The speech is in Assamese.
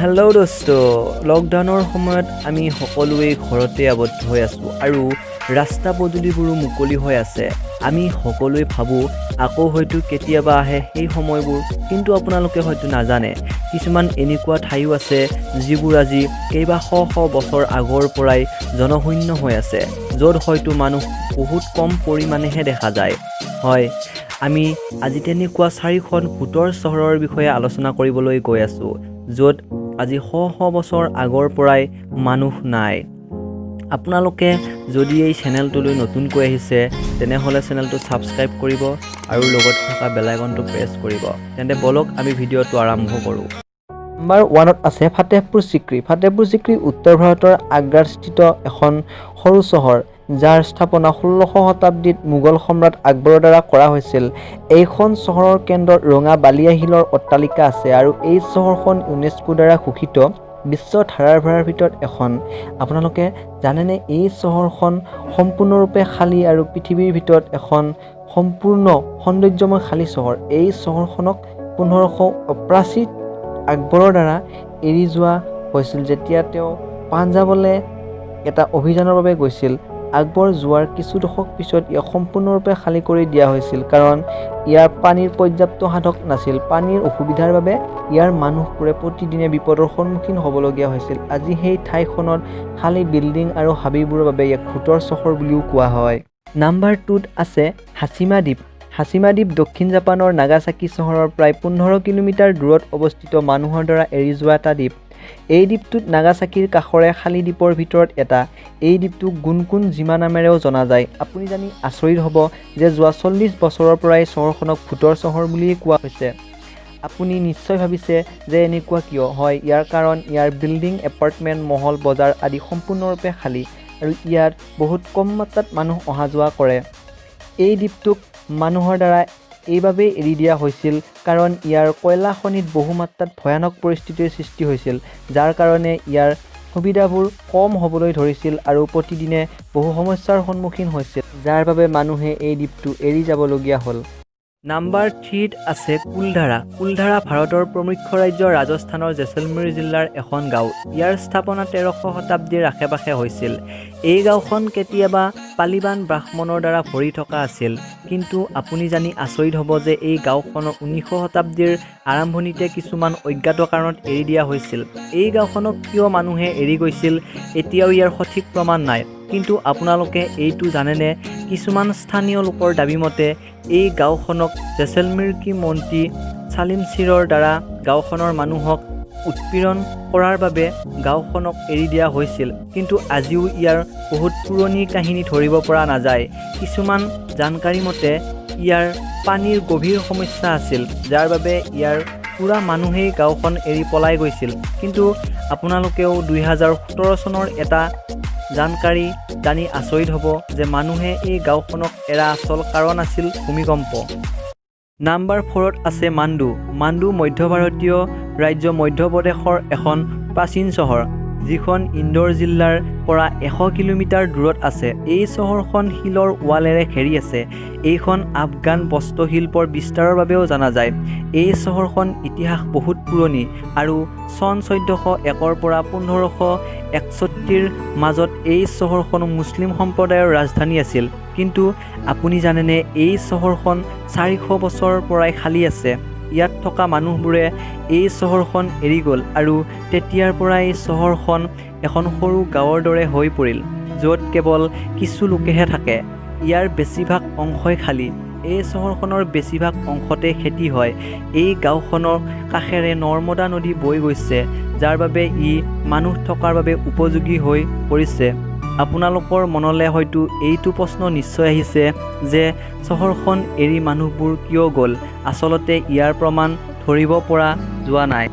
হেল্ল' দোস্ত, লকডাউনৰ সময়ত আমি সকলোৱেই ঘৰতে আবদ্ধ হৈ আছোঁ আৰু ৰাস্তা পদূলিবোৰো মুকলি হৈ আছে। আমি সকলোৱে ভাবোঁ, আকৌ হয়তো কেতিয়াবা আহে সেই সময়বোৰ। কিন্তু আপোনালোকে হয়তো নাজানে, কিছুমান এনেকুৱা ঠাইও আছে যিবোৰ আজি কেইবা শ শ বছৰ আগৰ পৰাই জনশূন্য হৈ আছে, য'ত হয়তো মানুহ বহুত কম পৰিমাণেহে দেখা যায়। হয়, আমি আজি তেনেকুৱা চাৰিখন ভূতৰ চহৰৰ বিষয়ে আলোচনা কৰিবলৈ গৈ আছোঁ, য'ত আজি শ শ বছৰ আগৰ পৰাই মানুহ নাই। আপোনালোকে যদি এই চেনেলটোলৈ নতুনকৈ আহিছে, তেনেহ'লে চেনেলটো ছাবস্ক্ৰাইব কৰিব আৰু লগত থকা বেল আইকনটো প্ৰেছ কৰিব। তেন্তে ব'লক, আমি ভিডিঅ'টো আৰম্ভ কৰোঁ। নাম্বাৰ 1ত আছে ফাতেহপুৰ চিক্ৰী। ফাতেহপুৰ চিক্ৰী উত্তৰ ভাৰতৰ আগ্ৰাস্থিত এখন সৰু চহৰ, যাৰ স্থাপনা 16শ শতাব্দীত মোগল সম্ৰাট আকবৰৰ দ্বাৰা কৰা হৈছিল। এইখন চহৰৰ কেন্দ্ৰত ৰঙা বালিয়া শিলৰ অট্টালিকা আছে আৰু এই চহৰখন ইউনেস্কোৰ দ্বাৰা ঘোষিত বিশ্ব ধৰোহৰৰ ভিতৰত এখন। আপোনালোকে জানেনে, এই চহৰখন সম্পূৰ্ণৰূপে খালী আৰু পৃথিৱীৰ ভিতৰত এখন সম্পূৰ্ণ সৌন্দৰ্যময় খালী চহৰ। এই চহৰখনক 1579ত আকবৰৰ দ্বাৰা এৰি যোৱা হৈছিল, যেতিয়া তেওঁ পাঞ্জাৱলৈ এটা অভিযানৰ বাবে গৈছিল। আকবৰ যোৱাৰ কিছু দশক পিছত ইয়াক সম্পূৰ্ণৰূপে খালী কৰি দিয়া হৈছিল, কাৰণ ইয়াৰ পানীৰ পৰ্যাপ্ত সাধন নাছিল। পানীৰ অসুবিধাৰ বাবে ইয়াৰ মানুহবোৰে প্ৰতিদিনে বিপদৰ সন্মুখীন হ'বলগীয়া হৈছিল। আজি সেই ঠাইখনত খালী বিল্ডিং আৰু হাবিবোৰৰ বাবে ইয়াক ভূতৰ চহৰ বুলিও কোৱা হয়। নাম্বাৰ 2ত আছে হাছিমা দ্বীপ। হাছিমা দ্বীপ দক্ষিণ জাপানৰ নাগাচাকি চহৰৰ প্ৰায় 15 কিলোমিটাৰ দূৰত অৱস্থিত মানুহৰ দ্বাৰা এৰি যোৱা এটা দ্বীপ। এই দ্বীপটোত নাগাচাকিৰ কাষৰে খালী দ্বীপৰ ভিতৰত এটা। এই দ্বীপটোক গুনকুন জিমা নামেৰেও জনা যায়। আপুনি জানি আচৰিত হ'ব যে যোৱা 40 বছৰৰ পৰাই চহৰখনক ভূতৰ চহৰ বুলিয়েই কোৱা হৈছে। আপুনি নিশ্চয় ভাবিছে যে এনেকুৱা কিয় হয়। ইয়াৰ কাৰণ ইয়াৰ বিল্ডিং, এপাৰ্টমেণ্ট, মহল, বজাৰ আদি সম্পূৰ্ণৰূপে খালী আৰু ইয়াত বহুত কম মাত্ৰাত মানুহ অহা যোৱা কৰে। এই দ্বীপটোক মানুহৰ দ্বাৰা এইবাবেই এৰি দিয়া হৈছিল, কাৰণ ইয়াৰ কয়লা খনিত বহু মাত্ৰাত ভয়ানক পৰিস্থিতিৰ সৃষ্টি হৈছিল, যাৰ কাৰণে ইয়াৰ সুবিধাবোৰ কম হ'বলৈ ধৰিছিল আৰু প্ৰতিদিনে বহু সমস্যাৰ সন্মুখীন হৈছিল, যাৰ বাবে মানুহে এই দ্বীপটো এৰি যাবলগীয়া হ'ল। নাম্বাৰ 3ত আছে কুলধাৰা। কুলধাৰা ভাৰতৰ প্ৰমুখ ৰাজ্য ৰাজস্থানৰ জেছলমেৰ জিলাৰ এখন গাঁও। ইয়াৰ স্থাপনা 13শ শতাব্দীৰ আশে পাশে হৈছিল। এই গাঁওখন কেতিয়াবা পালিবান ব্ৰাহ্মণৰ দ্বাৰা ভৰি থকা আছিল। কিন্তু আপুনি জানি আচৰিত হ'ব যে এই গাঁওখনক 19শ শতাব্দীৰ আৰম্ভণিতে কিছুমান অজ্ঞাত কাৰণত এৰি দিয়া হৈছিল। এই গাঁওখনক কিয় মানুহে এৰি গৈছিল, এতিয়াও ইয়াৰ সঠিক প্ৰমাণ নাই। কিন্তু আপোনালোকে এইটো জানেনে, কিছুমান স্থানীয় লোকৰ দাবী মতে এই গাঁওখনক জেছলমেৰ কি মন্ত্ৰী চালিম শ্বিৰৰ দ্বাৰা গাঁওখনৰ মানুহক উৎপীড়ন কৰাৰ বাবে গাঁওখনক এৰি দিয়া হৈছিল। কিন্তু আজিও ইয়াৰ বহুত পুৰণি কাহিনী ধৰিব পৰা নাযায়। কিছুমান জানকাৰী মতে ইয়াৰ পানীৰ গভীৰ সমস্যা আছিল, যাৰ বাবে ইয়াৰ পূৰা মানুহেই গাঁওখন এৰি পলাই গৈছিল। কিন্তু আপোনালোকেও 2017 চনৰ এটা জানকাৰী জানি আচৰিত হ'ব যে মানুহে এই গাঁওখনক এৰা আচল কাৰণ আছিল ভূমিকম্প। নাম্বাৰ 4ত আছে মাণ্ডু। মাণ্ডু মধ্য ভাৰতীয় ৰাজ্য মধ্যপ্ৰদেশৰ এখন প্ৰাচীন চহৰ, যিখন ইন্দোৰ জিলাৰ পৰা 100 কিলোমিটাৰ দূৰত আছে। এই চহৰখন শিলৰ ৱালেৰে ঘেৰি আছে। এইখন আফগান বস্ত্ৰশিল্পৰ বিস্তাৰৰ বাবেও জনা যায়। এই চহৰখন ইতিহাস বহুত পুৰণি আৰু চন 1401ৰ পৰা 1561ৰ মাজত এই চহৰখন মুছলিম সম্প্ৰদায়ৰ ৰাজধানী আছিল। কিন্তু আপুনি জানেনে, এই চহৰখন 400 বছৰৰ পৰাই খালী আছে। ইয়াত থকা মানুহবোৰে এই চহৰখন এৰি গ'ল আৰু তেতিয়াৰ পৰাই এই চহৰখন এখন সৰু গাঁৱৰ দৰে হৈ পৰিল, য'ত কেৱল কিছু লোকেহে থাকে। ইয়াৰ বেছিভাগ অংশই খালী। এই চহৰখনৰ বেছিভাগ অংশতে খেতি হয়। এই গাঁওখনৰ কাষেৰে নৰ্মদা নদী বৈ গৈছে, যাৰ বাবে ই মানুহ থকাৰ বাবে উপযোগী হৈ পৰিছে। আপোনালোকৰ মনলৈ হয়তো এইটো প্ৰশ্ন নিশ্চয় আহিছে যে চহৰখন এৰি মানুহবোৰ কিয় গ'ল। আচলতে ইয়াৰ প্ৰমাণ ধৰিব পৰা যোৱা নাই।